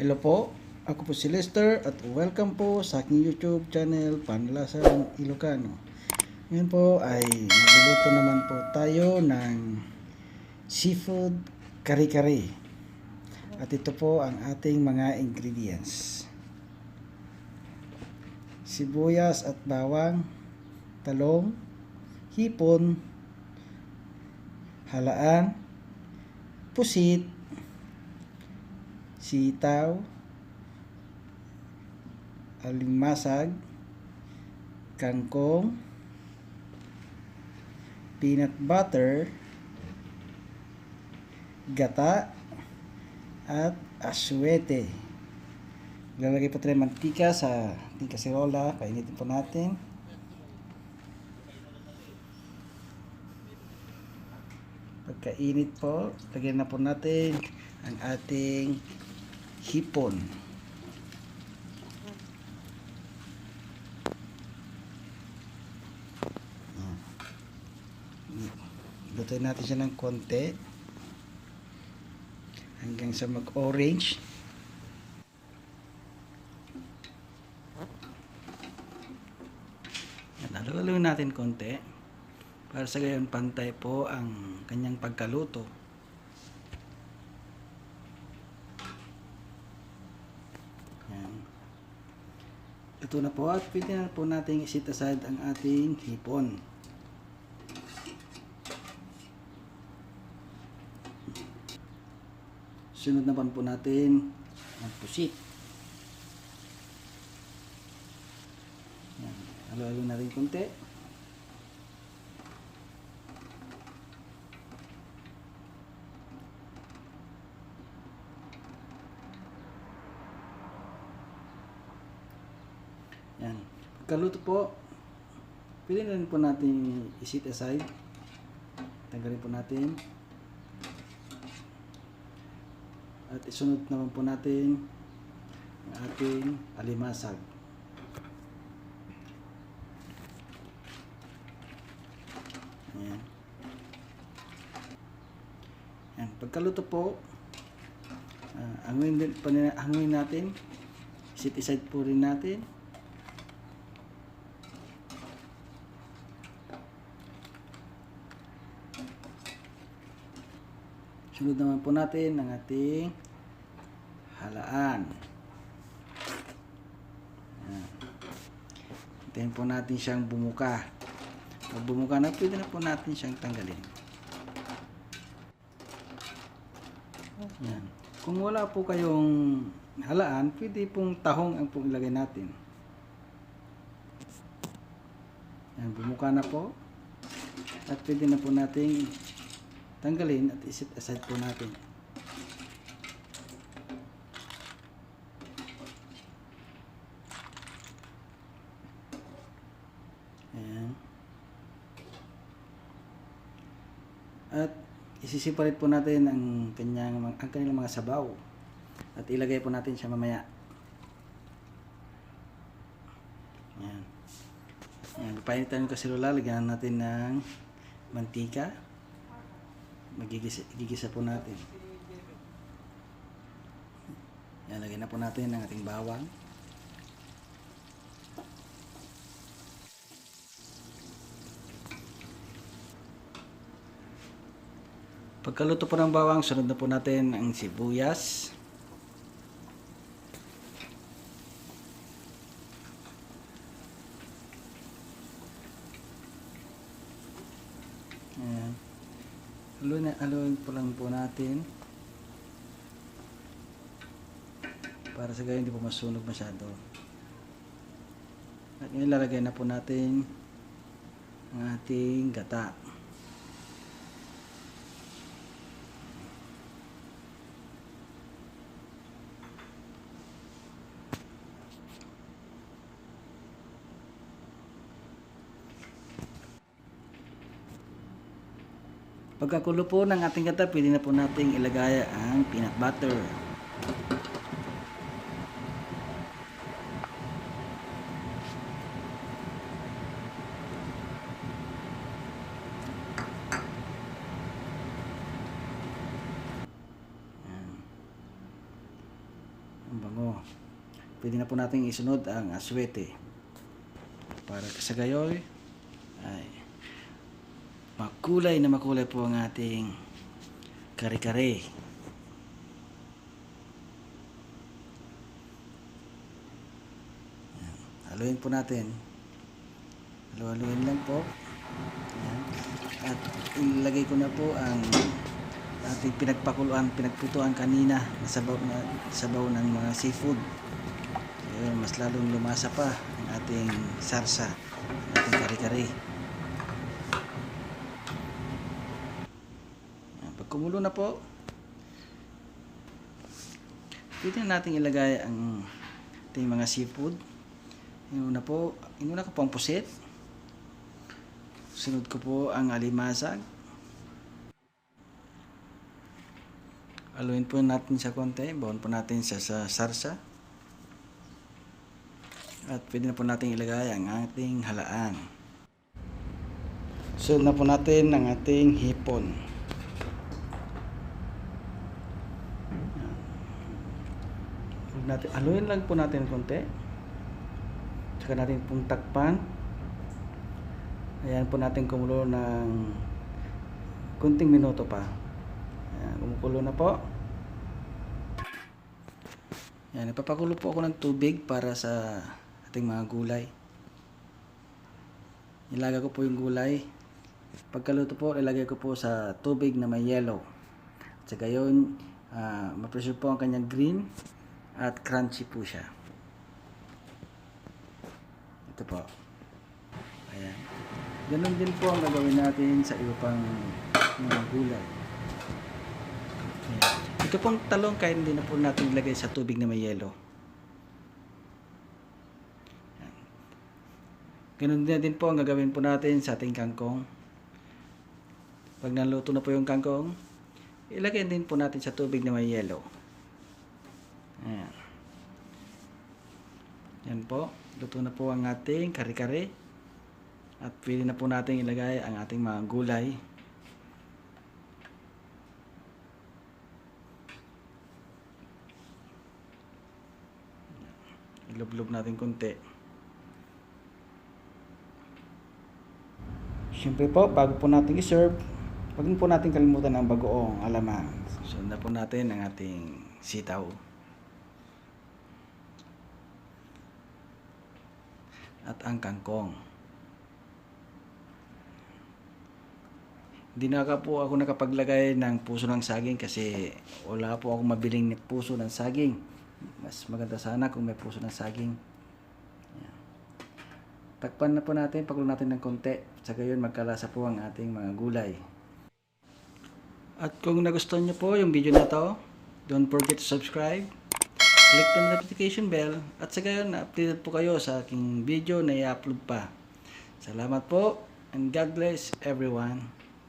Hello po, ako po si Lester at welcome po sa aking YouTube channel Panlasang Ilocano. Ngayon po ay magluluto naman po tayo ng seafood kare-kare. At ito po ang ating mga ingredients. Sibuyas at bawang, talong, hipon, halaan, pusit, sitaw, alimasag, kangkong, peanut butter, gata, at aswete. Lalagay po tayo ng mantika sa ating kaserola. Painitin po natin. Pagkainit po, lagyan na po natin ang ating hipon. Lutuin natin siya ng konti hanggang sa mag-orange. Halo-haloin natin konti para sa gayon pantay po ang kanyang pagkaluto. Yan. Ito na po at pwede na po natin iset aside ang ating hipon. Sunod naman po natin ang pusit. Yan. Halo-halo na rin konti. Yan. Pagkaluto po, pwede na rin po natin iset aside. Tanggalin po natin. At isunod naman po natin ang ating alimasag. Ayan. Ayan. Pagkaluto po, hanguin natin. Set aside po rin natin. Sunod naman po natin ang ating halaan. Hintayin po natin siyang bumuka. Pag bumuka na, pwede na po natin siyang tanggalin. Yan. Kung wala po kayong halaan, pwede pong tahong ang pong ilagay natin. Yan, bumuka na po. At pwede na po natin tanggalin at iset aside po natin. Ayan. At isiseparate po natin ang kanilang mga sabaw. At ilagay po natin siya mamaya. Ayan. Ayan. Painitan yung kaserola, lagyan natin ng mantika. Gigisa po natin. Yan, lagyan na po natin ang ating bawang. Pagkaluto po ng bawang, sunod na po natin ang sibuyas. Ayan. Haluin po lang po natin para sa gayon hindi po masunog masyado. At ngayon lalagay na po natin ang ating gata. Pagkakulo po ng ating gata, pwede na po natin ilagay ang peanut butter. Ang bango. Pwede na po natin isunod ang aswete. Para sa gayoy ay makulay na makulay po ang ating kare-kare. Haluin po natin. Haluin lang po. Ayan. At ilagay ko na po ang ating pinagputuan kanina na sabaw ng mga seafood. Ayun, mas lalong lumasa pa ang ating sarsa, ang ating kare-kare. Pag kumulo na po, pwede na natin ilagay ang ating mga seafood. Inuna ko po ang pusit. Sunod ko po ang alimasag. Haluin po natin sa konti. Bawon po natin sa sarsa. At pwede na po natin ilagay ang ating halaan. Sunod na po natin ang ating hipon. Haluin lang po natin konti. Saka natin pong takpan. Ayan po natin kumulo ng kunting minuto pa. Ayan, kumukulo na po. Ayan, ipapakulo po ako ng tubig para sa ating mga gulay. Ilagay ko po yung gulay. Pagkaluto po, ilagay ko po sa tubig na may yellow. At saka yun, ma-pressure po ang kanyang green at crunchy po siya. Ito po. Ayan. Ganun din po ang gagawin natin sa iba pang mga gulay. Ayan. Ito pong talong kahit hindi na po natin ilagay sa tubig na may yelo. Ayan. Ganun din po ang gagawin po natin sa ating kangkong. Pag naluto na po yung kangkong, ilagay din po natin sa tubig na may yelo. Ayan. Yan po. Luto na po ang ating kare-kare. At pwede na po natin ilagay ang ating mga gulay. Ilublob natin konti. Siyempre po, bago po natin i-serve, huwag po natin kalimutan ang bagoong alamang. Sunod na po natin ang ating sitaw. At ang kangkong. Hindi na po ako nakapaglagay ng puso ng saging kasi wala po akong mabiling puso ng saging. Mas maganda sana kung may puso ng saging. Ayan. Takpan na po natin, pakulo natin ng konti. Sa gayon magkalasa po ang ating mga gulay. At kung nagustuhan nyo po yung video na to, don't forget to subscribe. Click the notification bell at sa gayon updated po kayo sa aking video na i-upload pa. Salamat po and God bless everyone.